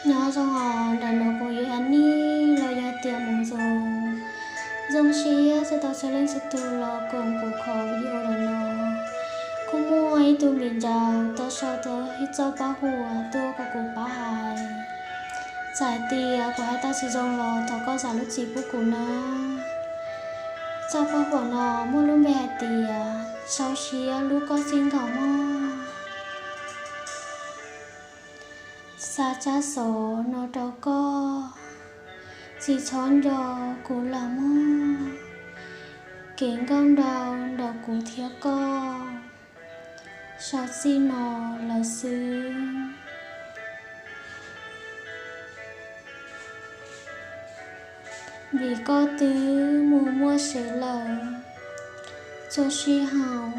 Nyob zoo os, ntawm no kuv yog Annie los yog tias Mus Zoo. Zoo siab txais tau txhua leej txhua tus los koom kuv qhov video ntawm no. Kuj muaj ib tug viv ncaus tau sau tau ib txoj paj huam tuaj kom kuv pab hais. Txawm hais tias kuv hais tau tsis zoo los thov koj zam lub txim pub kuv na. Txoj paj huam no muaj lub npe hais tias sau siab hlub koj txij nkawm mog. Xa tsab xov no rau koj, tsis txhob nco kuv lawm mog. Kev nkauj nraug ntawm kuv thiab koj, sau txij no lawm xwb. Vim koj twb mus muaj txoj sia lawm, txog sij hawm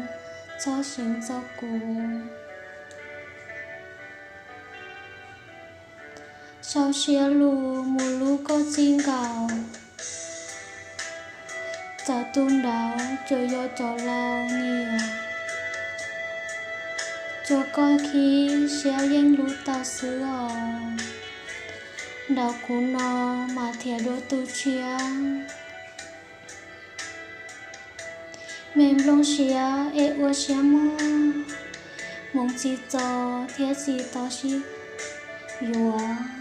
txhob seev txog kuv. Sau siab lug mus hlub koj txij nkawm, txawm tus ntawd tsuas yog cov laus nyiam, tsuas koj khib siab yeej hlub tau xwb os. Ntawm kuv no mas thiaj dua tus tshiab. Me nplooj siab es ua siab mog, hmoov tsis txo thiab tsis tau sib yuav.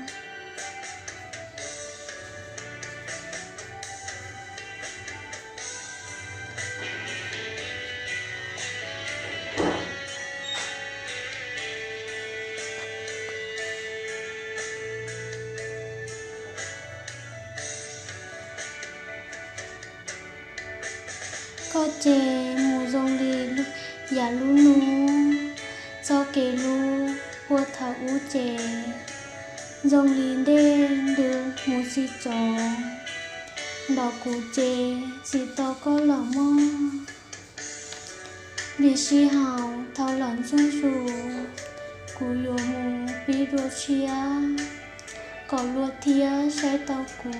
Koj ces mus zoo li yam lub hnub, txoj kev hlub puag thaum ub ces zoo li ntej ntws mus tsis txog. Ntawm kuv ces tsis tau koj los mog, vim sij hawm dhau lawm ntsuj zus, kuv yuav mus pib dua tshiab kom luag thiaj saib tau kuv.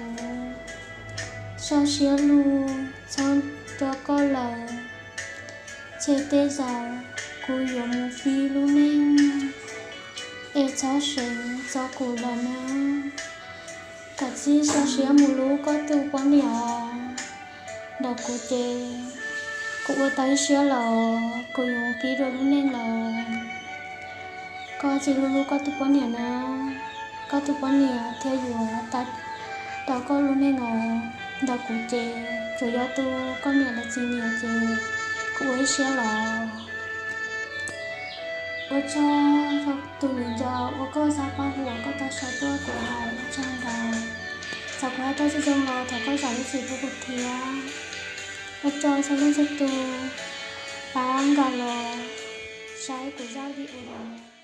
Sau siab lug txhob nco koj lawm, tseg tej zaum kuv yuav mus pib lub neej, es txhob seev txog kuv lawm nawb. Kav tsij sau siab mus hlub koj tus poj niam os. Ntawm kuv ces kuv ua tau ib siab los kuv yuav mus pib dua lub neej lawm. Koj tsis hlub hlub koj tus poj niam na, koj tus poj niam thiaj yuav tau koj lub neej os. Ntawm kuv ces tsuas yog tus poj niam lawv tsis nyiam ces kuv ua ib siab los. Ua tsaug rau tus viv ncaus uas koj xa paj huam koj tau sau tuaj kuv hais ua tsaug ntau. Txawm kuv hais tau tsis zoo los thov koj zam lub txim pub kuv thiab. Ua tsaug txhua leej txhua tus pab nkag los saib kuv zaj video no.